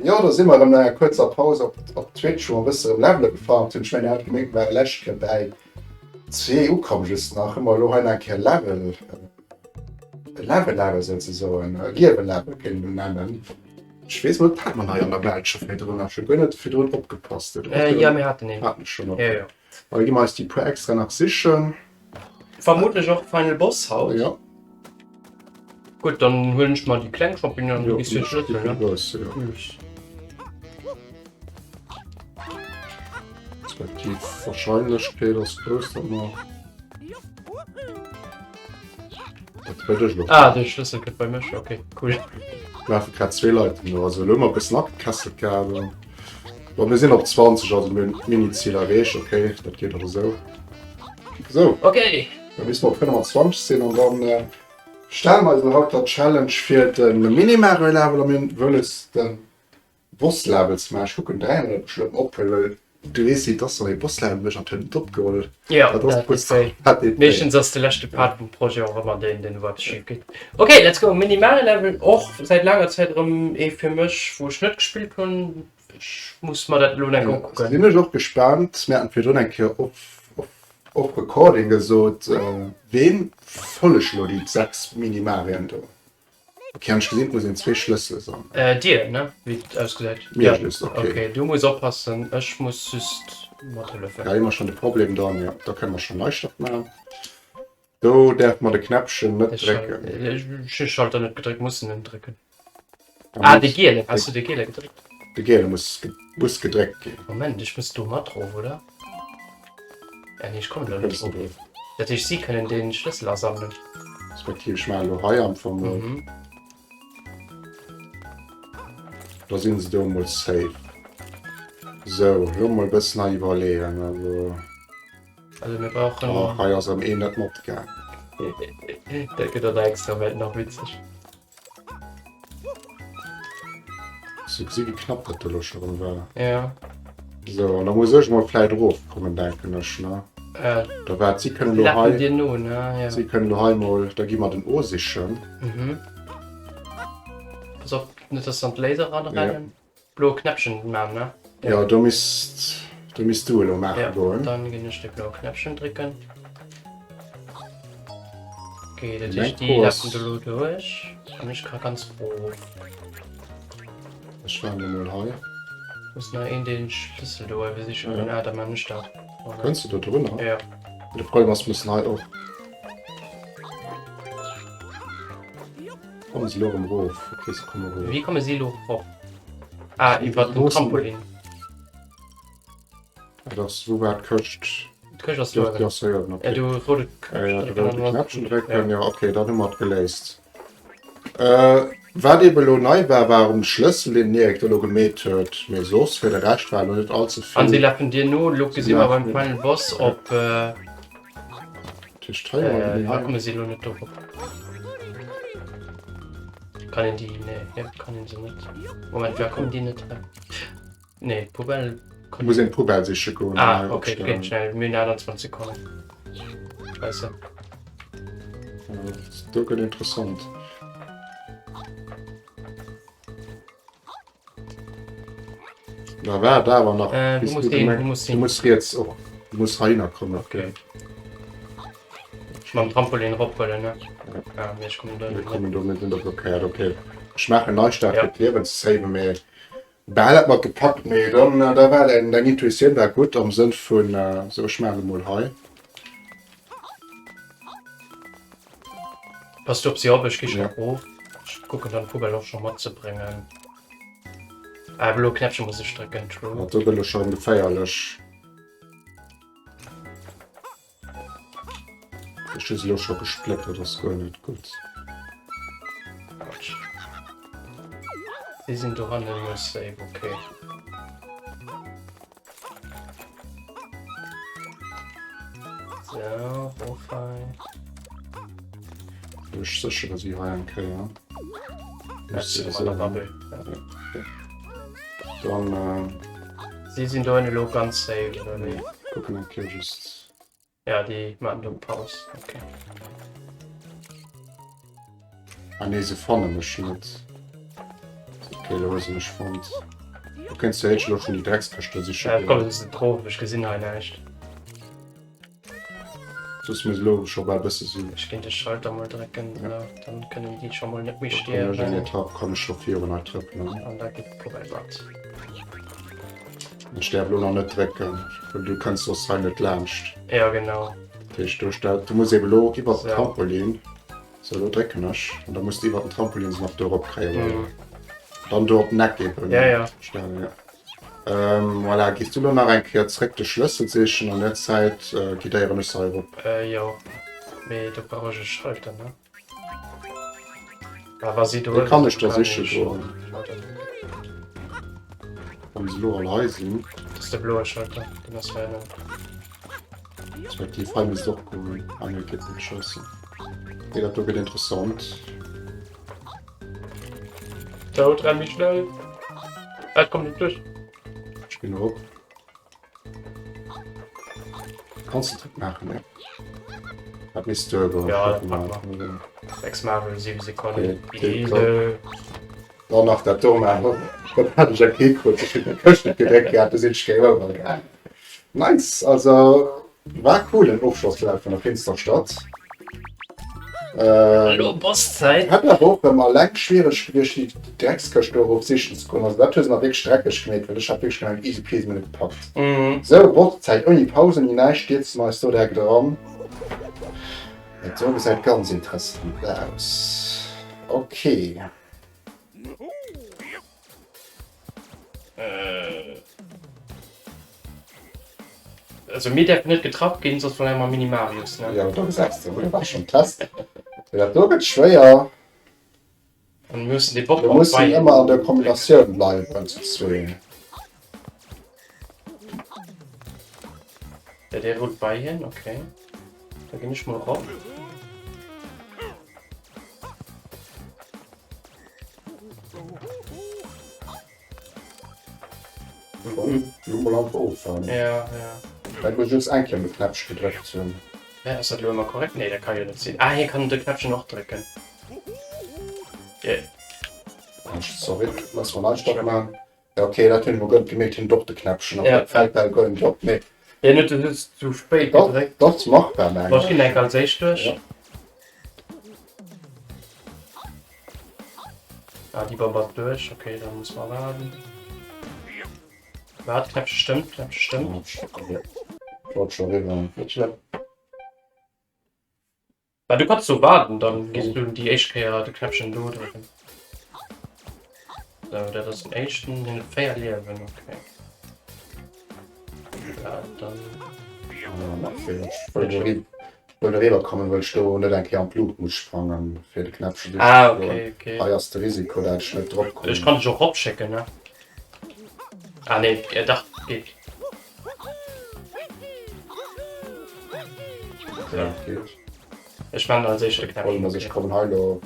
Jo, do si mer erëm no enger kuerzer Paus op op Twitch, wou mer e bësse erëm Levele gefarmt hunn. Ech mengen, haut geméint, mer ware lescht Kéier bäi zwee ukomm just nach. Hu mer elo hei nach eng Kéier Level, e Level-Level souzesoen, e Liewe-Level kéint een en nennen. Ech weess net, hat mer hei an der Belsch scho virdrun? Ech hu guer net virdrun opgepasst. Jo, mir haten een. Haten schonn, okay. Jo, jo. Da gi mer eis déi puer extra nach sichen. Vermutlech och Final Boss haut. Jo. Gutt, dann huelen ech mer déi kleng Champignonen, du gis fir d'Schlëssel, ne? Grouss, jo. Respektiv Wahrscheinlechkeet ass grouss, datt mer. Dat wëll ech lo. Ah, de Schlëssel gëtt bei mech, okay, cool. Lafe grad zwee Leit no, also elo hu mer e bëssen agekesselt gehat. Bon, mir sinn op 20, also mir hunn d'Mini-Zil erreecht, okay, dat geet och esou. Sou. Okay. Da bis mer op 25 sinn an dann äh, stellen mer eis nach haut der Challenge fir de Mini-Mario-Level a mir hunn wëlles de Boss-Level ze maachen. Ech kucken 300 bestëmmt op, well du weess wéi et ass, wann ee Boss-Level mécht an et huet net opgeholl. Ja, dat ass wéi. Dat deet wéi. Meeschtens ass de leschte Part vum Projet och ëmmer deen, deen wou eppes schif geet. Okay, let's go. Mini-Mario-Level och säit laanger Zäit erëm ee fir mech, wou ech net gespillt hunn. Ech muss mer dat elo eng ukucken. Sinn ech och gespaant. Mir haten virdrun eng Kéier off, off, off recording gesot, ween folleg elo déi 6 Mini-Marien do? Ok, han ech gesinn, et muss een zwee Schlëssele sammelen. Äh, dir, ne? Wéi et ausgesäit. Mir just, ok. Ok, du muss oppassen, ech muss just mathëllefen. Hei hu mer schonn de Problem dann, jo, da kënne mer schonn Neistart maachen. Do däerfe mer de Knäppchen net drécken. Ech hu Schalter net gedréckt, muss en en drécken? Ah, de gielen, has du de giele gedréckt? De giele muss, muss gedréckt ginn. Moment, ech muss do mat rof, oder? Ja, nee, ech kommen elo net drop. Dat heescht, si kënnen dee Schlëssel asammelen. Respektiv, ech maachen elo hei am Fong mol. Mhm. Da sinn se do mol safe. Sou, elo mol e bëssen hei iwwerleeën, also. Also mir brauchen. Ach, hei ass erëm een net matgaang. Dat gëtt an der Extrawelt nach witzeg. Hast du gesi wéi knapp dat do lo scho rëm war? Ja. So, an da muss ech mol vläit erofkommen, denken ech, ne? Äh, Da waart, si kënnen lo lafen hei, dir no, ne? Ja. si kënnen lo hei mol, da gi mer den O sichen. Mhm. Pass op, net dass se an d'Laser Ja. ranrennen. Bloe Knäppchen man, ne? Jo, do misst, do misst du elo maache Ja, goen. dann ginn ech de bloe Knäppchen drécken. Okay, dat Meng heescht, déi Fro ass- lafen do elo duerch an ech ka ganz rof. Ech waren elo mol hei. Muss nach een den Schlüssel do ewell sichen. Ja. Ah, da man ech dat. Kënns du do drënner? Ja. De Problem ass, müssen hei och. Kommen se elo erëm erof? Okay, se kommen erof. Wéi komme si elo erop? Ah, iwwer den Trampolin. Dat ass, wou war d'Këscht? D'Këscht ass do Déi ass hei uewen, okay. Ja, du roude Knäppchen drécken. Ja, de roude Knäppchen drécken, ja, okay, dann hu mer et geléist. Äh, wat eben elo nei war, war um Schlëssel, deen den Erik do elo gemeet huet. Mee soss, fir de Rescht war elo net all ze vill. An si lafen dir no. Elo gesi mer beim Final Boss, ob. Tëscht hei an Äh, hei. komme si lo net dorop. Kann een déi, nee, ja, kann een se net. Moment, wer kommen déi net hei? Nee, d'Poubelle Du muss eng Poubelle siche goen. Ah, hei okay, opstellen. geht schnell. Mir hunn 28 Sekonnen. Scheiße. Ja, Do gëtt interessant. Da war da awer nach Äh, bis wo muss du hin? gemerkt- Wo muss Du hin? muss riets och du muss heihinner kommen. Okay. Ich mam Trampolin rophuelen, ne? Ja, nee, ich komme da Wir nicht. kommen do net ënner blockéiert. Okay. Ech maachen Neistart Ja. fir d'Liewen ze saven, mee bal hat mer gepackt, mee dann äh, da war däin deng Intuitioun war gutt am Sënn vun äh, sou ech maache mol hei. Passt du op si op, ech gi schon Ja. erof. Ech kucken dann d'Poubelle och schon matzebréngen. Ah, blo Knäppchen muss ech drécken, true. Dat do gëtt elo schon geféierlech. Ech hu se elo scho gespléckt, dat ass guer net gutt. Autsch. Si sinn dohannen, nur safe, okay. So, rof hei. Ech séchere si hei eng Kéier. Ja, Muss si se sinn an der sinn. Bubble. Ja. Dann äh, Si sinn dohinne elo ganz safe, oder wéi? kucken eng Kéier just. Ja, déi maachen do Paus. Okay. Ah nee, se fanne mech net. Okay, lo hu se mech fonnt. Du kéints theoretesch elo schonn déi Dreckskëscht do siche goen. Komm, se sinn drof, ech gesinn hei näischt. Soss muss elo scho bal bësse sinn. Ech géint de Schalter mol drécken, ja. Dann kënnen déi scho mol net méi stierwen. Eng Etapp kann ech scho virun hei trëppelen. An da geet d'Poubelle mat. Ech däerf elo nach net drécken, well du kënns soss hei net laanscht. Ja, genau. Dat heescht, do stellt, du muss eben elo iwwer den Trampolin. Sou, elo drécken ech. An da muss du iwwer den Trampolin se nach do erop kréien. Mm. Dann do op den Eck eben. Ja, ja. Stellen, ja. Ähm, voilà, gehst du lo nach eng Kéier zréck de Schlëssel sichen, an der Zäit äh, guidéieren ech se hei erop. Äh, jo. Mee do brauch ech e Schalter, ne? Ah, wa si do Dee kann ech der siche goen. Wann se lo all hei sinn. Dat ass de bloe Schalter, deen ass hei ënnen. Respektiv hei misst och goen. Ah nee, geet net, scheisse. Okay, dat do gëtt interessant. Dout, renn méi schnell! Ah, ech komm net duerch. Ech ginn erop. Kanns de Trick maachen, ja. Dat misst duergoen. Ja, dat pack mer. 6 Marvel, 7 Sekonnen. Easy. Dann nach dat do maachen. Dat hat ech eng Kéier krut. Ech hunn der Këscht net gedréckt gehat, du sinn ech géi eriwwer gaangen. Nice, also war cool den Ofschlosslauf vun der Finsterstadt. Ähm, Elo Bosszäit. Hätt awer och ëm alleng schwiereg gewiescht déi Dreckskëscht do erof sichen ze goen. Also dat hu se nach wierklech dreckeg gemeet, well ech hat wierklech gemengt easy peasy mir net gepackt. Mhm. Sou, Bosszäit ouni Paus, ouni näischt, stierze mer eis do direkt eran. Dat do gesäit ganz interessant aus. Okay. Also mir därfen net getraff ginn, soss verléiere mer Minimarius, ne? Jo, do gesäis de, dat war schon Test. Dat do gëtt schwéier. An mir mussen dee Bob Wir mussen ëmmer an der Kombinatioun bleiwen zu zwee. Ja, dee rullt bei hien, okay. Da ginn ech mol erop. Mol einfach offahren. Ja, ja. Dat muss just eng Kéier de Knäppche gedréckt hunn. Hä, ass dat elo ëmmer korrekt? Nee, dat ka jo net sinn. Ah, hie kann de Knäppchen och drécken. Yeah. Sorry, lass mal Neustart machen. Ja, okay, dat hunn ech mol guer net gemierkt, hien huet och de Knäppchen. Ja. Dat fält bal guer net op, mee. Hien huet e just zu spéit gedréckt. Dat ass machbar, mengen ech. Bon, ech ginn enk als éischt duerch. Ja. Ah, déi Bomb ass duerch. Okay, da muss mer waarden. Waart, Knäppche stëmmt, Knäppche stëmmt. Wollt scho riwwer. Net schlëmm. Bah, du kanns do waarden, dann gees du déi éischt Kéier de Knäppchen do drécken. So, dat ass den éischten. Hien huet 4 Liewen, okay. Ja, dann. Wëll eriwwer kommen, wëll ech do net eng Kéier an d'Luucht muss sprangen, fir de Knäppchen Ah, okay, okay. Hei ass de Risiko, dat ech net drop kommen. Ech kann dech och ropschécken, ne? Ah, nee, äh, dach, geet. Ja, geet. Ech man als éischt de Knäppchen. Also ech kommen hei lo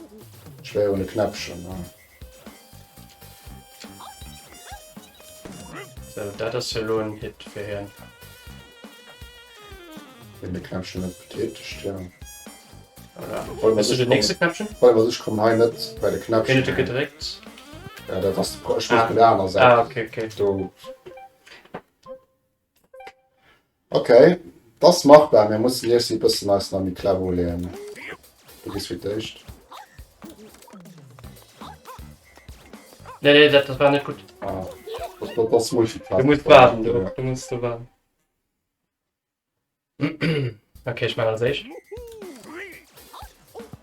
schwéier un de Knäppchen. Ne? So, dat ass jo lo en Hit fir hien. Wenn de Knäppchen net betätigt, ja. Voilà. Bist du den nächste Knäppchen? Voll, was ich komme hei net bei de Knäppchen. Hien huet gedréckt. Ja, dat ass de Ech muss ah. der aner Säit. Ah, okay, okay. Do. Okay, dat ass machbar. Mir mussen iech si bëssen eis nach méi clever uleeën. Du gehst fir d'éischt. Nee, nee, dat, dat war net gutt. Ah, dat, dat ass Multitask. Du musst warten, du, du musst du warten. Okay, ich meine als éischt.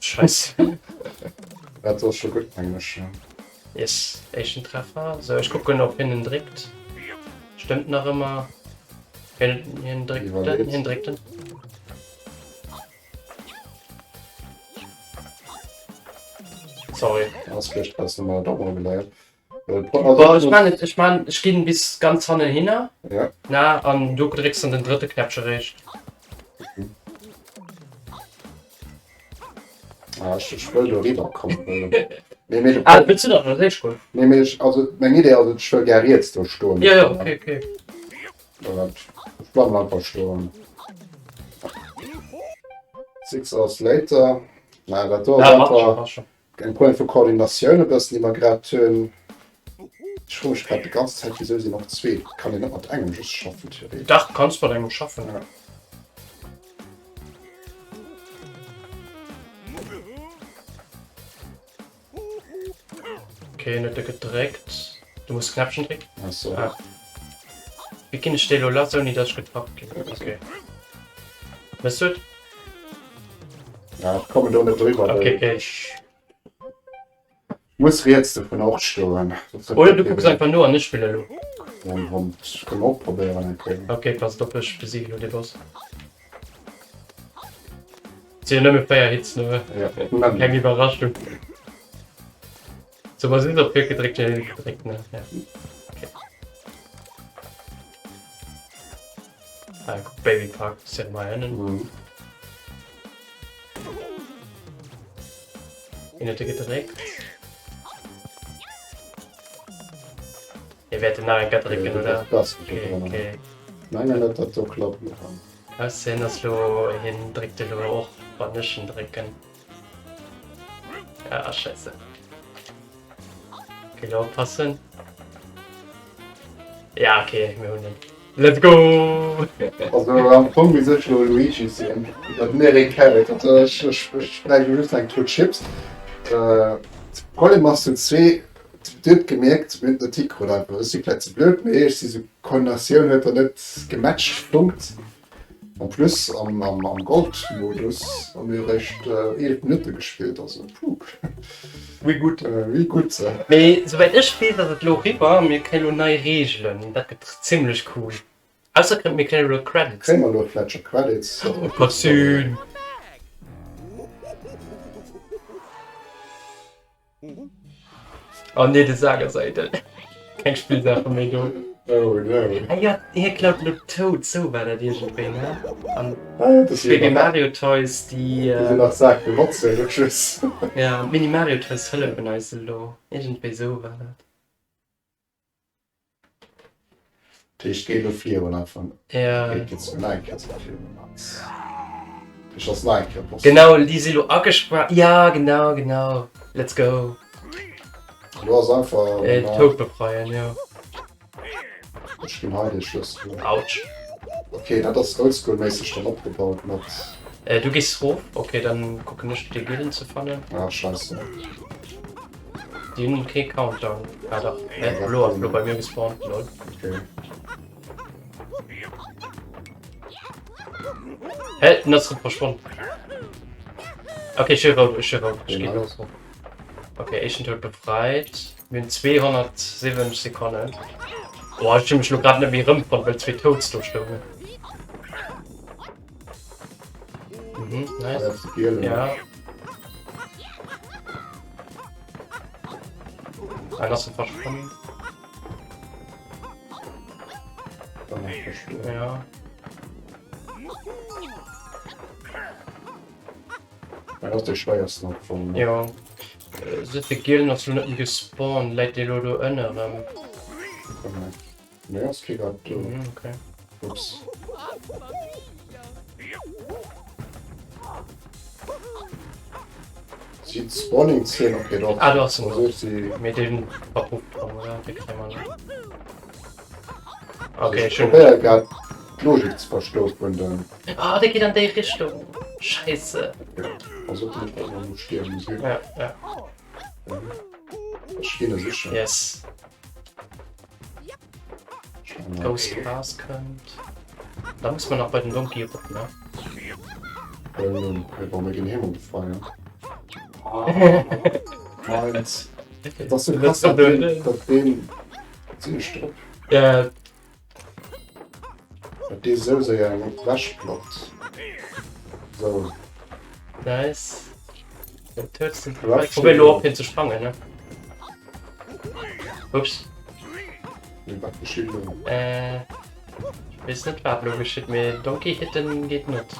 Scheiße. Dat ass scho gutt, mengen ech. Yes, éischten Treffer. So, ech kucken, ob hien en dréckt. Stëmmt nach ëmmer. Hien, hien dréckt den, Iwwerleet. hien dréckt den. Sorry. Ass vläicht besser, wa mer dat och mol geléiert. Boah, ech man et, ech man, ech ginn bis ganz hannen hinner. Ja. Na, an du drécks dann den drëtte Knäppche réischt. Mhm. Ah, ech, ech wëll do riwwer kommen. Nee, mee de Ah, wëlls du dann als éischt goen? Nee, mee ech, also meng Idee ass et, ech wëll gär riets do stoen. Ja, ja, okay, okay. Ech bleiwen einfach stoen. Six hours later. Na, dat do ass Ja, passt schon, einfach passt schon. Eng Problem vu Koordinatioun e bëssen, déi mer grad hunn. Ech froe mech grad déi ganz Zäit, wisou sinn och zwee? Kann een net mat engem just schaffen theoretesch? Dach, du kanns mat engem schaffen. Ja. Okay, en huet e gedréckt. Du muss Knäppchen drécken. Ach so. Ah. Wéi ginn ech déi lo lass, ouni dass ech getappt ginn? Okay. Mëss du et? Ja, ech kommen do net driwwer. Okay, okay. Ech muss riets dovun och stoen. Oder du kucks einfach no an ech spille lo. Dann kënne mer och probéieren eng Kéier. Okay, passt op, ech besiege lo de Boss. Et sinn jo nëmme 4 Hits, ne? Ja, Keng Iwwerraschung. So, was sinn op Vir gedréckt, schnell gedréckt, ne? Ja. Okay. Ah, guck, Baby Park, ist ja mal ënnen. Mhm. Een huet e gedréckt. Mir wäerten nach eng Kéier drécken, oder? Das Okay, okay. Mengen net, dat do klappt net an. Aus hien ass lo, hien dréckt elo och, wann ech en drécken. Ah, scheisse. Okay, lo oppassen. Ja, okay, mir hunn en. Let's go! Also am Fong misst ech lo Luigi sinn, dat Mary Carrot. Also ech, ech, ech bräicht lo just eng Tut Chips. Äh, Problem ass zu zwee, Dir hutt gemierkt, mir hunn et net hikrut einfach. Ech si vläit ze blöd, mee ech si sou, Koordinatioun huet der net gematcht, Punkt. En plus am, am, am Gold-Modus hu mir eréischt 11 Minutte gespillt, also puh. Wéi gutt. Wéi gutt. Mee souwäit ech weess ass et lo eriwwer, mir kréie lo nei Reegelen, dat gëtt zimlech cool. Ausser mir kréie lo Credits. Kréie mer lo vläit scho Credits? Cutscene. Oh nee, de Sak ass eidel. Keng Spillsaache méi do. Oh no. Ah ja, hie klaut elo d'Toad, sou war dat iergendwéi, ne? An Ah ja, das d'Baby Mario Toys, déi. Déi sinn nach Sak benotzen, net just. Ja, d'Mini Mario Toys hëllefen eis elo. Iergendwéi sou war dat. Dat heescht, geet elo virun einfach. Ja. Geet jetzt nach eng Kéier virun. Ech ass nach eng Kéier Boss. Genau, déi si lo agespaart. Ja, genau, genau. Let's go. Lo ass einfach. Äh, Toad befreien, ja. Ech ginn hei de Schlëssel. Autsch. Okay, dat ass oldschool-méisseg dann opgebaut mat. Äh, du gees rof. Okay, dann kucken ech déi Gillen ze fannen. Ah, scheisse. Déi hunn kee Countdown. Ah dach, hä? Elo ass elo bei mir gespawnt, lol. Okay. Hä? Den ass rëm verschwonn. Okay, ech hu rout, ech hu rout. Ech ginn elo erof. Okay, éischten Toad befreit. Mir hunn 270 Sekonnen. Boah, ech hu mech elo grad net méi erëmfonnt, well zwee Toads do stoungen. Mhm, nice. Ja. Ein ass verschwunden. Ja. Dat ass de schwéiersten am Fong. Ja. Äh, de Gielen ass lo net méi gespawnt, läit dee lo do ënne erëm? Nee, ass kee grad do. Mhm, okay. Ups. Si Spawning 10, okay, doch. Ah, du hast ihn. Also, sie Mit dem verpufft dran, oder? Den kriegen wir noch. Okay, ich schön. probiere grad d'Logik ze verstoen vun dem. Ah, der geht an déi Richtung. Scheiße. Ja, also nicht, dass man muss stierwen. Ja, ja. Ech ginn e sicher. Yes. Ghost Pass kënnt. Da muss man nach bei den Donkey rop, ne? Ähm, warum wir gehen heem befreien. Meins. Das ist so krass, dass den, dass den, sinn ech drop? Ja. Dass dee sou séier eng wechploppt. So. Nice. Probier lo op hien ze sprangen, ne? Ups. Wat geschitt lo? Äh, ich wees net wat lo geschitt, mee Donkey hitten geet net.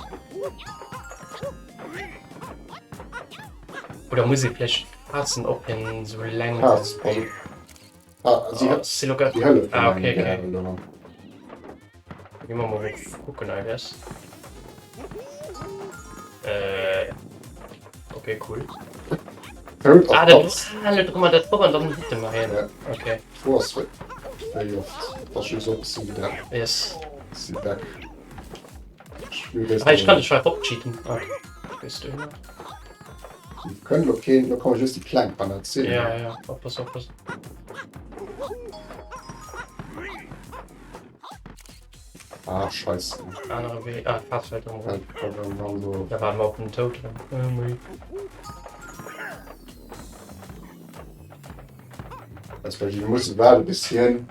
Oder muss ee vläicht Phasen op hien sou lenken? Phas, also, ah, si, Oh, si lo grad. si hëllefen Ah, okay, engem okay. gären elo. Gi mer mol kucken, I guess. Äh, okay, cool. Toad Ah, ass dat, ganz. ah, lo dru mer dat op an dann hitte mer hien. Ja. Okay. D'Fro ass wéi wéi oft. Dat ass just op si dat. Yes. Si back. Ech will Ah, ich kann dech hei ropcheaten. Okay. Gehst du hin? Kënnt lo keen, lo komme just déi kleng Panazeen. Ja, ja, oppass, oppass. Ah, scheiße. Anere Wee. Ah, Fass fällt rum. Da Da waren wir op den Toad drin. Irgendwie. Wir musse waarde bis hien.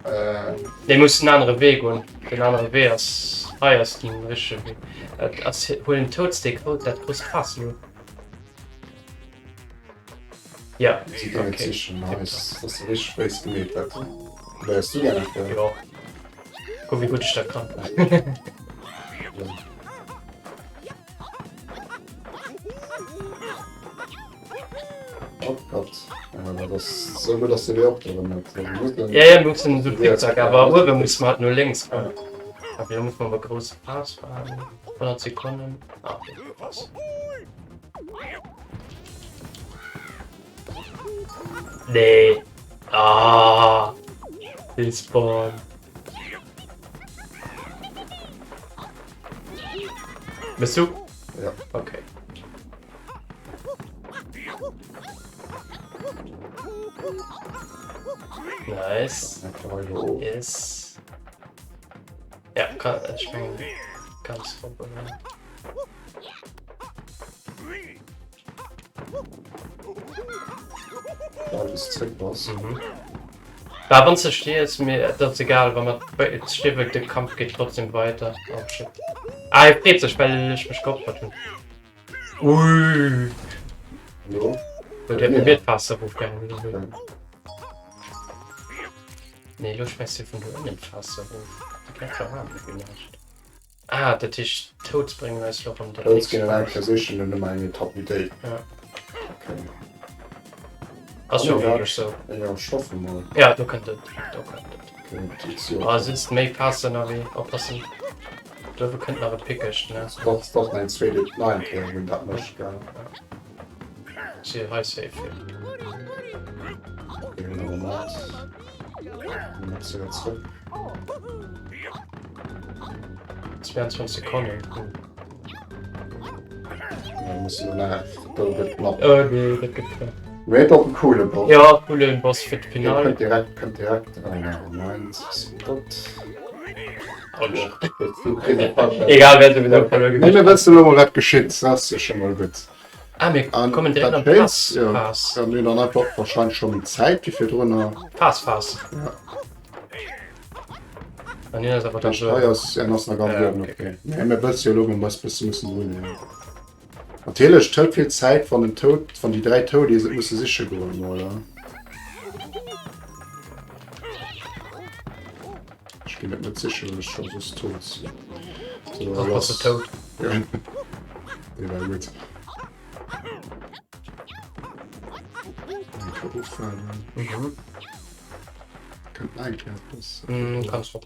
Äh, Dee muss den anere Wee goen. Den anere Wee ass hei ass den richtege Wee. Et ass huelen Toadstick haut dat grousst Fass lo. Ja, si ginn et okay. sichen. Nice. Dat ass richteg béis gemeet dat. Wärst du gerne fir? Ja. Guck wéi gutt ech dat kann. Oh Gott. Ja, dat ass sou gutt, dass de Wee och drun net. Ja, ja, mir mussen esou Zickzack, awer uewe muss man halt no lénks goen. Okay, da muss man awer grouss Phas fahren. 100 Sekonnen. Ah, okay, passt. Nee. Ah. Despawn. Bist du? Ja. Okay. Nice. Yes. Ja, kann, ich mein, ganz vorbei. Mhm. War wann du stehst, mir das ist egal, wann man steht, der Kampf geht trotzdem weiter. Oh, shit. Ah, er freut sich, weil ich mich geopfert habe. Ui. Jo. So, der hat mir d'Waasser erofgehaangen. Nee, lo schmeißt du vun do ënnen d'Waasser erof. Dat hat schon awer gemacht. Ah, dat heescht, d'Toads bréngen eis lo rëm dat Toads ginn nächst eng Kéier sichen an ëmmer eng Etapp méi déif. Ja. Okay. Ass jo wierklech sou. Jo, ech hoffe mol. Ja, do kënnt et. Do kënnt et. Okay, et jo. Ah, sitzt méi Faassen ewéi oppassen. Dofir kënnt nach e Pickegt, ne? Dach, dach, eng zweet, nach eng Kéier hunn dat mécht, gell? Si hei safe, jo. Okay, hunn awer mat. Hunn nach séier zrëck. 22 Sekonnen. Hm. Ja, muss jo nach, do gëtt knapp. Oh nee, dat gëtt knapp. Mee et ass en coole Boss. Ja, coolen Boss fir d'Finale. Kënnt direkt, kënnt direkt. Oh, Moment, dat. Egal, wer sowieso verloren Nee, mir wëssen elo mol wat geschitt, dat ass jo scho mol gutt. Ah, mir An kommen direkt dat an Schéinst, ja, Pass. ja, mir hunn dann einfach wahrscheinlech scho méi Zäit wéi virdrunner. Pass, Pass. Ja. An hien ass awer dann Dat so. hei ass, en ass nach ganz Ja, uewen, okay. okay. Nee, mir wësse jo elo, wou mer eis bësse mussen drunhalen. Natierlech, et hëlt vill Zäit, wann en Toad, wann déi 3 Toadies et musse siche goen, oder? Ech ginn et net sichen, well ech scho soss tot sinn. So, Soss bass de tot. Ja. Dee war gutt. Eng Kéier ofwaarden. Mhm. Kënnt nach eng Kéier eppes. Mm, kanns du.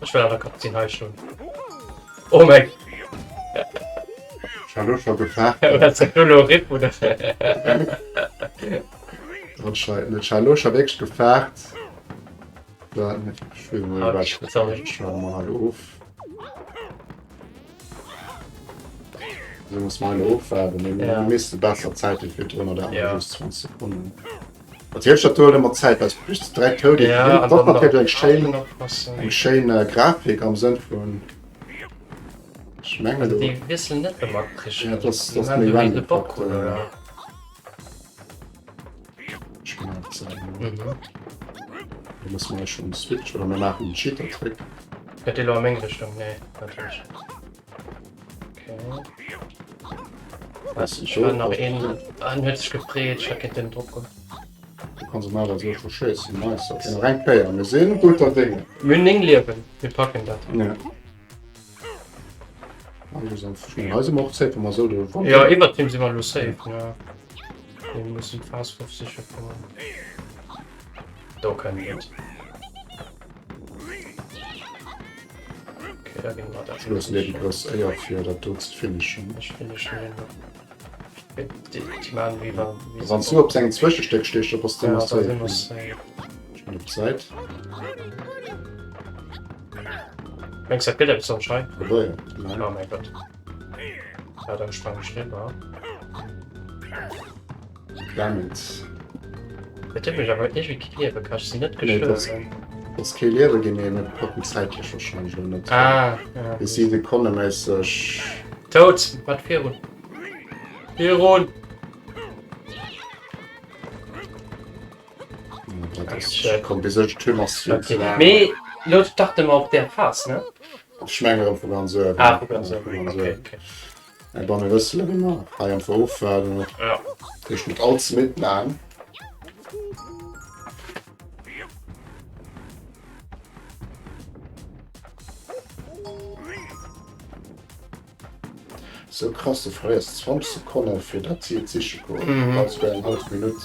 Ech well an der Cutscene hei stoen. Oh mein Ech hat elo scho gefaart. Hues du elo Ripp oder? Anscheinend net. Ech hat elo scho wierklech gefaart. Ech weess net, wat ech schwätze mol hei of. So muss man ofwaarden. Ja. Misste besser Zäit fir drënner der ja. 20 Sekunden. Natierlech dat huet ëmmer Zäit, well plus 3 Tour ja, dat natierlech eng schéin eng schéin äh, Grafik am Sënn vun Ech mengen Also déi wiesselen net ëmmer d'Richtung. Ja, das, das méi random. Bock hunn, oder? Ech ginn einfach sagen. Mhm. Da muss man schon Switch oder wir machen einen Cheater-Trick. Gëtt dee lo a meng Richtung? Nee, natierlech. Okay. Was Ich war nach een. Ah, en huet sech gefreet, ech hat kéinten drop goen. Du kannst normalerweise auch schon schießen. Nice. Okay, noch ein Player. Wir sind guter Dinge. Mir hunn 9 Liewen, mir packen dat. Ja. Also, ich meine, hei si mer och safe, wa mer esou do wann. Jo, iwwert deem si mer elo safe, ne? Mir mussen d'Phas 50 kommen. Do kënnt et. Okay, da ginn mer dat. Ech loossen dir déi grouss Éier fir dat do ze finishen. Ech finishen deen do. Déi, déi maachen wéi wann. Wann s du op sengem Zwëschestéck stees, da bass du Ja, ëmmer da safe. si mer safe. Ech ginn op d'Säit. Mengs dat gëtt eppes sonst hei? Probéier. Nein. Oh mäi Gott. Ja, dann sprang ech riwwer. Damn it. Dat huet mech awer iergendwéi kee Liewe kascht. Ech sinn net Nee, dat ass, gestuerwen. dat ass kee Liewe ginn, mee mir packen zäitlech wahrscheinlech elo net. Ah, ja. Bis si sekonneméisseg. Toad, wat virun? Virun! Dat ass, komm, bis ech d'Tür ass vill ze laang. Mee lo starte mer op där Phas, ne? Ech menge erëm vu ganz uewen. Ah, vu ganz uewen. Vu ganz Okay, uewen. okay. Ä bon, mir wësse wéi mer hei einfach ofwaarden. Ja. Dat heescht net all ze midd laang. Sou krass, du verléiers 20 Sekonne fir dat Ziel siche goen. Mhm. Dat ass eng hallef Minutt.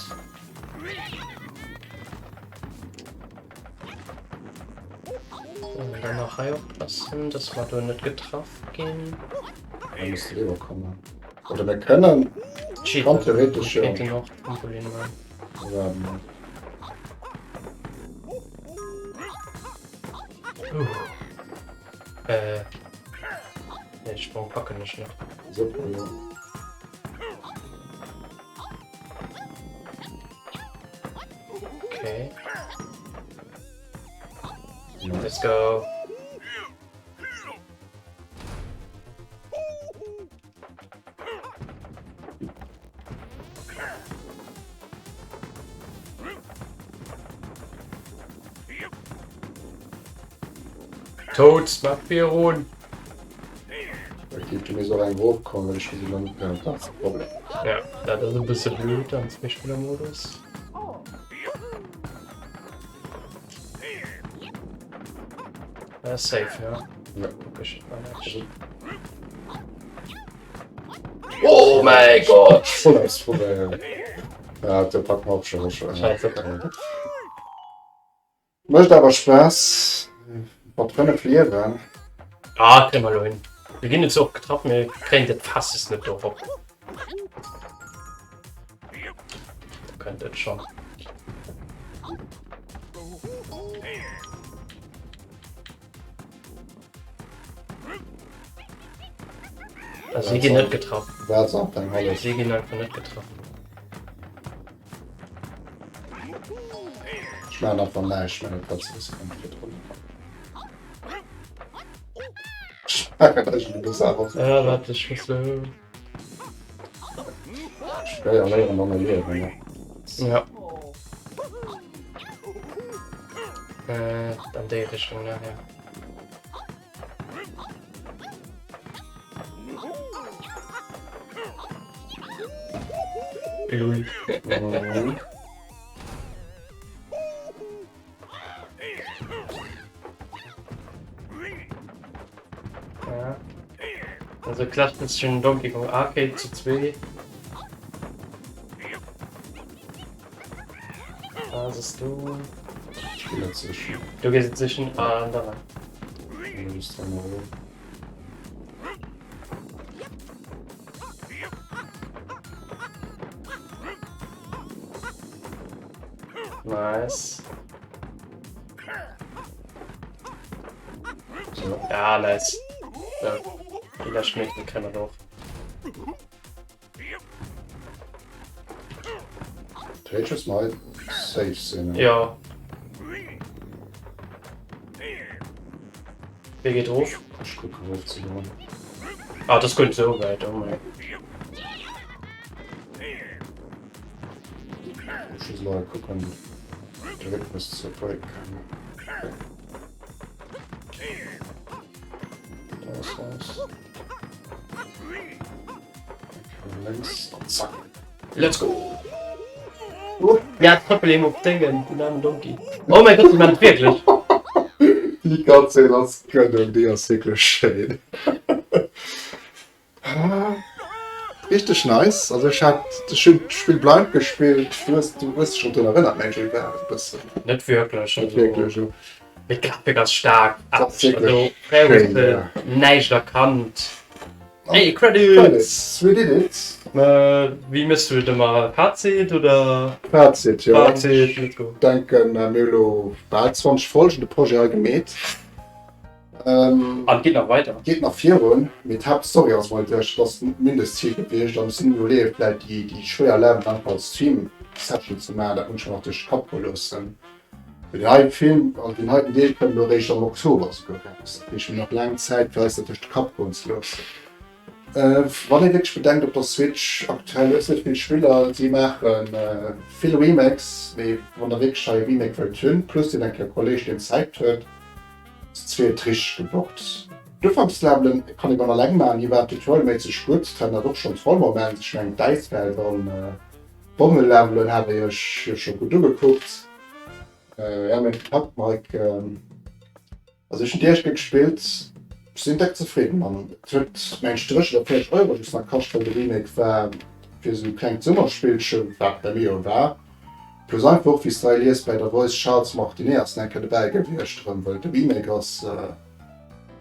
So, dann nach hei oppassen, dass mer do net getraff ginn. Da muss de riwwer kommen. Oder mir kënnen Cheaten. Kann theoretisch, ja. Kéinten och Trampolin man. Waarde mol. Uh. Äh. Nee, Sprong packen ech net. Super, ja. Okay. Nice. Let's go. Toads, mach virun! Da kéinte mir soll eng erofkommen, well ech gesi lo net mehr, dat ass de Problem. Ja, dat ass e bësse blöd am Zweespillermodus. Ja, safe, ne? Ja. Guck ech mal näischt. Oh mäi Gott! Voll ausprobéieren. Ja, de packen mer och schon. Scheiße. Mécht awer Spaass. Mat 5 Liewen. Ah, kréie mer elo hin. Mir ginn net sou oft getraff, mir kréien dat Fastest net dorop. Da kënnt et schon. Also, sie ginn net getraff. Wat ass eng hallef? Sie ginn einfach net getraff. Ech maachen einfach näischt, mä dat ass komplett drun. Ech maachen eigentlech awer. Ja, warte, ech muss lo. Schwéier léieren an erliewen, ne? Ja. Äh, an déi Richtung, ne? Ja. Lul. Mhm. Ja. Also klappt es schon Donkey Kong Arcade zu 2. Da siehst du. Ich geh dazwischen. Du gehst zwischen. Ah, da. Du bist dran, oder? Nice. So. Ja, nice. So. Die lescht Meter kréie mer och. Theoretesch muss mer safe sinn. Ja. Wie geet erof? Ech kucken erof ze goen. Ah, das guer net sou wäit, oh mei. Ech muss elo kucken de Rhythmus ze breaken. Das war's. Lénks an zack. Let's go! Uh, ja, trëppel eem op Déngen, den armen Donkey. Oh mein Gott, déi man et wierklech! Déi Cutscene ass Gönnung, déi ass wierklech schéin. Richteg nice, also ech hat ech hunn d'Spill blind gespillt, du hues du hues dech schonn drun erënnert mengen ech e bëssen. Net wierklech, Net wierklech, jo. Mee d'Grafik ass staark. Also fréier hues de näischt erkannt. Hey, Credits! Credits, we did it! Wéi méchs du et ëmmer? Fazit oder? Fazit, jo. Fazit, let's go. Ech denken, mir hu lo bal 20 Folgen de Projet hei gemeet. An et geet nach weider. Geet nach virun, mee d'Haaptstory ass mol duerch. Dat ass d'Mindestzil gewiescht an ech sinn um Iwwerleeën, vläit déi schwéier Levelen einfach als Stream-Session ze maachen. Dat muss ech mer nach duerch de Kapp goe loossen. Mee deen heiten Film, also deen heiten Deel kënnt elo eréischt am Oktober esouguer eraus. Dat heescht, mir hunn nach laang Zäit, fir eis dat duerch de Kapp goen ze loossen. Wann ee wierklech bedenkt, op der Switch aktuell hues net vill Spiller, si maache vill Remakes, mee wann der wierklech hei e Remake wëllt hunn, plus dir eng Kéier e Kolleeg deen Zäit huet, ass d'Zweet richteg gebockt. D'Ufankslevelen kann ee wann eleng maachen, déi waren tutorialméisseg gutt, d'haten dat och schonn Trollmoment, ech mengen d'Äiswelt an d'Bommelevelen hat der iech jo scho gutt ugekuckt. Jo mee Pakt Mike. Also ech hunn déi éischt Kéier gespillt, ech sinn deck zefridden an et huet meng ech 30 oder 40 Euro just nach kascht, well de Remake war fir esou e klengt Summerspillche, wat bei mir jo war. Plus einfach och wéi s de hei liest bäi der Voice Charles Martinet ass nach eng Kéier dobäi gewiescht erëm, well et e Remake ass.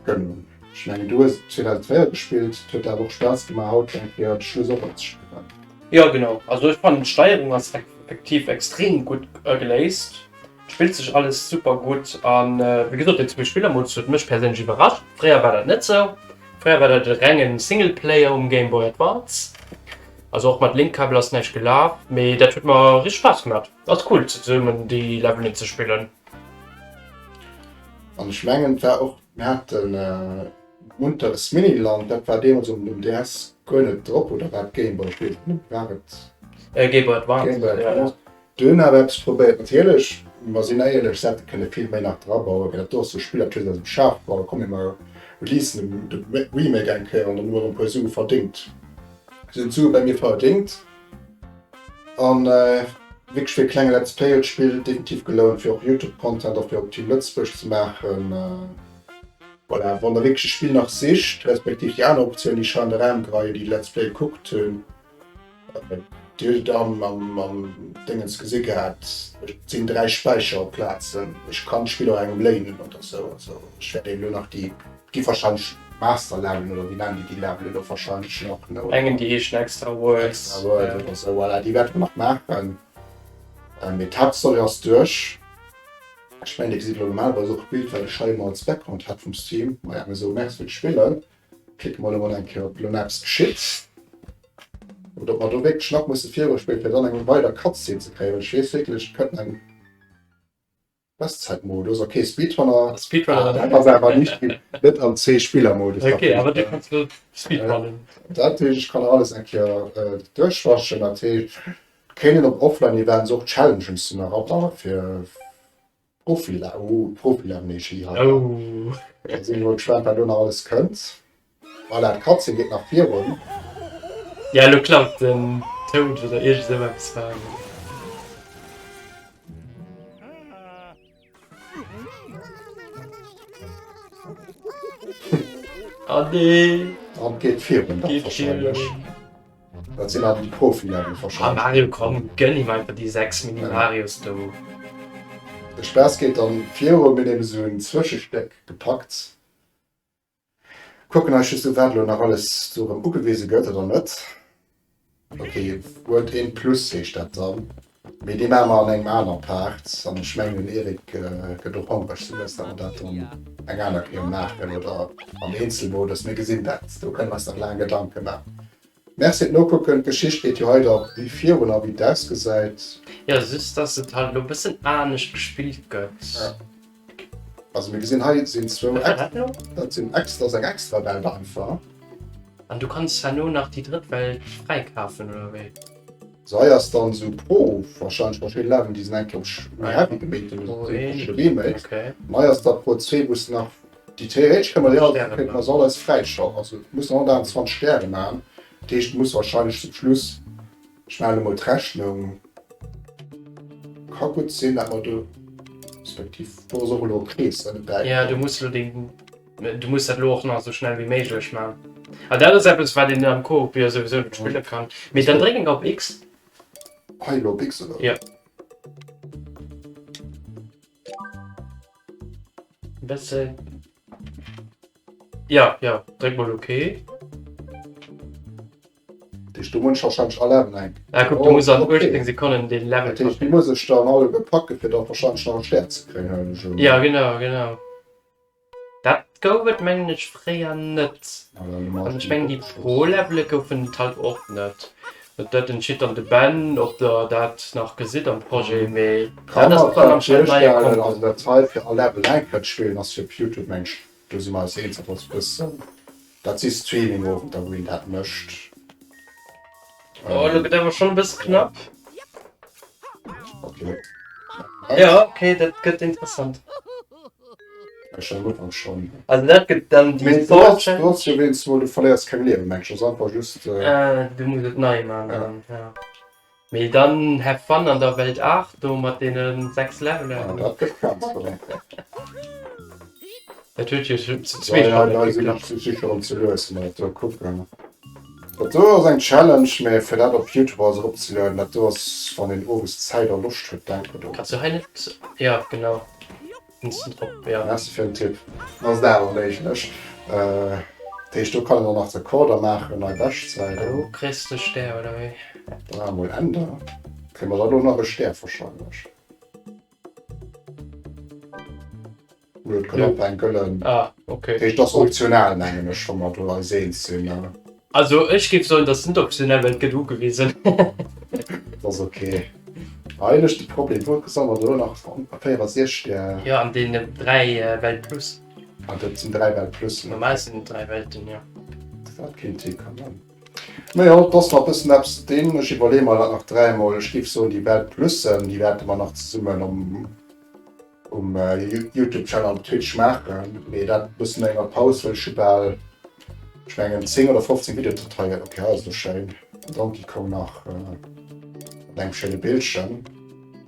Genau, ech mengen du hues et 2004 gespillt, et huet der awer och Spaass gemaach haut eng Kéier de Schluss och erëm ze spillen. Jo genau, also ech fannen d'Steierung ass effektiv extrem gutt geléist. Spillt sech alles super gutt an wéi gesot den Zwee-Spiller-Modus huet mech perséinlech iwwerrascht. Fréier war dat net sou. Fréier war dat e rengen Singleplayer um Game Boy Advance. Also och mat Link-Kabel ass näischt gelaf, mee dat huet mer richteg Spaass gemaat. Ass cool zesummen déi Levelen ze spillen. An ech mengen et war och, mir haten Munteres Miniland, dat war deemools um DS guer net drop, oder war et Game Boy? Ech weess et net, war et Game Boy Advance? Game Boy Advance. Do hunn awer eppes probéiert. Natierlech, mer sinn éierlech, se hätte kënne vill méi nach drabauen, well dat do ass sou e Spill, dat hues aus dem Schaf geholl, komm mir releasen de Remake eng Kéier an dann hu mer erëm e puer Sue verdéngt. Se hunn d'Sue bei mir verdéngt an wierklech fir e klenge Let's Play huet d'Spill definitiv gelount, fir och Youtube-Content a fir op Team Lëtzebuerg ze maachen. Voilà, wann der wierklech e Spill nach sicht, respektiv déi aner Optioun, déi ech hei an de Raum geheien, déi Let's Play gekuckt hunn, Dir hutt et am Déngens gesi gehat, et sinn 3 Späicherplazen. Ech kann d'Spill och engem léinen oder sou. Also ech wäert eben elo nach déi, et gi warscheinlech Master-Levelen oder wéi nennen déi déi Levelen elo warscheinlech nach, ne? Oder Engen déi heeschen Extra Worlds. Extra World oder sou, voilà, déi wäerte mer nach maachen. Mee d'Haaptstory ass duerch. Ech mengen, Dir gesitt elo normalerweis och d'Bild, wat ech hei ëmmer als Background hat vum Stream. Maja, mir soe Merci fir d'Spillen. Klicke mer elo mol eng Kéier op elo nach eppes geschitt. Oder ob mer do wierklech nach musse viruspillen, fir dann eng weider Cutscene ze kréien, well ech weess wierklech, et kënnt eng Bestzäitmodus. Ok, Speedrunner. Speedrunner. Ah, dat ass awer nicht, net am Zwee-Spiller-Modus. Ok, awer du kanns elo speedrunnen. Dat heescht, ech kann alles eng Kéier duerchwaschen. Dat heescht, kéint een op Offline-Events och Challenges nach abauen, fir Profila, oh Profilamnesie hei. Oh. Da sinn ech mol gespaant wat elo nach alles kënnt. Voilà, d'Cutscene geet nach virun. Ja, elo klaut den Toad oder iergend esou eppes war et. Ah nee. An geet virun da wahrscheinlech. Dat sinn awer déi Profi-Level wahrscheinlech. Ah Mario komm, gönn him einfach déi 6 Mini-Marios do. De Spaass geet dann virun, mir hunn eben esou en Zwëschestéck gepackt. Kucken eis just u wat elo nach alles do erëm ugewise gëtt oder net. Ok, World 1 Plus heescht dat dann. Mee dee maache mer an engem aner Part. An ech mengen den Eric gëtt och hongreg, sou dass mer dat dann eng aner Kéier maachen oder am Eenzelmodus. Mir gesinn dat, do kënne mer eis nach laang Gedanke maachen. Merci fir d'Nokucken. D'Geschicht geet jo hei da wéi virun a wéi et ausgesäit. Jo, just dass et halt elo e bëssen anescht gespillt gëtt. Ja. Also mir gesinn hei sinn zwou Ex, dat sinn Ex, dat ass eng Extrawelt einfach. An du kanns herno nach déi drëtt Welt fräikafen oder wéi? So hei ass dann sou Pro wahrscheinlech verschidden Leveln déi sinn eng Kéier op méi heavy gemeet hunn, also verschidde Remakes. An hei ass da Pro 2 wou s de nach déi theoretesch kënne mer déi all, kéinte mer se all eis fräischalten. Also du muss 128 Stäre maachen, dat heescht du muss wahrscheinlech zum Schluss, ech maachen elo mol d'Rechnung, ka gutt sinn dat mer do, respektiv do ass och elo e Krees ënne bäi. Jo du muss elo deng Du muss dat elo och nach esou schnell wéi méiglech man. An dat ass eppes wat een am Koop jo souwisou net spille kann. Mee dann dréck eng op X. Hei elo op X oder? Jo. Bësse. Ja, ja, dréck mol OK. Dich, du muss wahrscheinlich all Level eng. Ah, guck, du muss an 18 Sekonnen den Level Dat heescht, déi muss ech dann alleguer packe fir da wahrscheinlich nach e Stär ze kréien, huelen ech un. Ja, genau, genau. Dat gouf et mengen ech fréier net. An ech mengen déi Pro-Levele goufen et halt och net. Dat entscheet dann de Ben, ob der dat nach gesitt am Projet, mee dat ass dann anscheinend neie Content. Also dat hei fir all Level eng Kéier ze spillen ass fir op Youtube meng ech, do si mer eis eens, dat ass e bëssen, dat si Streaming-Owenter wou een dat mécht. Oh, elo gëtt awer schonn e bësse knapp. Okay. Ja, okay, dat gëtt interessant. Ech am Ufank schon. Also dat gëtt dann déi Mee du hast, du hast jo wéinst mol, du verléiers keng Liewen, meng ech. Ass einfach just. Äh, du muss et nei man Ja. dann, ja. Mee dann have fun an der Welt 8 do mat deene 6 Levelen. Ja, dat gëtt ganz, oder? Dat huet jo zu Ja, zweet ja, schon net da sinn geklappt. ech sicher erëm ze lues, mä do kucken. Dat do ass eng Challenge, mä fir dat op YouTube alles eropzelueden, dat do ass, wann een owes Zäit a Loscht huet, denke do. Kanns du hei net, ja genau. Merci fir den Tipp. Ass et awer méiglech. Dat heescht do kann een och nach Rekorder maachen, nei Beschtzäiten. Do kriss de Stär oder wéi? Da maache mol Ender. Kréie mer da lo nach e Stär wahrscheinlech. Lo et kënnt op eng gëllen. Ah okay. Dat heescht ass optional mengen ech, wa mer do eis eens sinn. Also ech géif soen, dat ass net optional, well et gëtt ugewisen. Dat ass ok. Eigentlech de Problem, wou soll mer do nach 64 Stär? Jo, an deenen 3 Welt plus. Ah, dat sinn 3 Welt plus. Normal sinn et 3 Welten, jo. Dat kéint hikommen. Mä jo, et ass nach e bëssen eppes ze dinn. Ech iwwerleeë mer dat nach dräimol. Ech géif soen, déi Welt plussen, déi wäerte mer nach zesummen am. Um Youtube Channel an Twitch maachen, mee dat e bëssen no enger Paus, well ech hu bal, ech mengen 10 oder 15 Videodateien. Ok, hei ass elo schéin den Donkey Kong nach mat engem schéine Bildchen.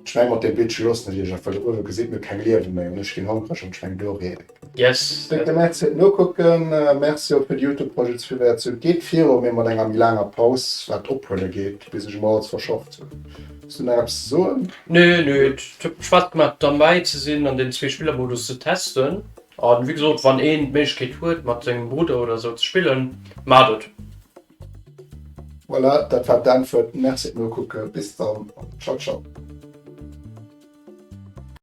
Ech menge mat deem Bildche loossen ech iech och, well do uewe gesitt mir keng Liewe méi an ech ginn hongreg an ech mengen do reed een. Yes. Décke Merci fir d'Nokucken. Merci och fir de Youtube Projet ze vill. Geet viru, mee mat enger méi laanger Paus wat d'Ophuele geet, bis ech emol alles verschafft hunn. Hues du nach eppes ze soen? Nee, nee, et huet Spaass gemaach derbäi ze sinn an den Zwee-Spiller-Modus ze testen. An wéi gesot, wann een d'Méiglechkeet huet mat sengem Brudder oder sou ze spillen, maacht et! Voilà, dat war d'Äntwert. Merci fir d'Nokucken. Bis dann an ciao ciao.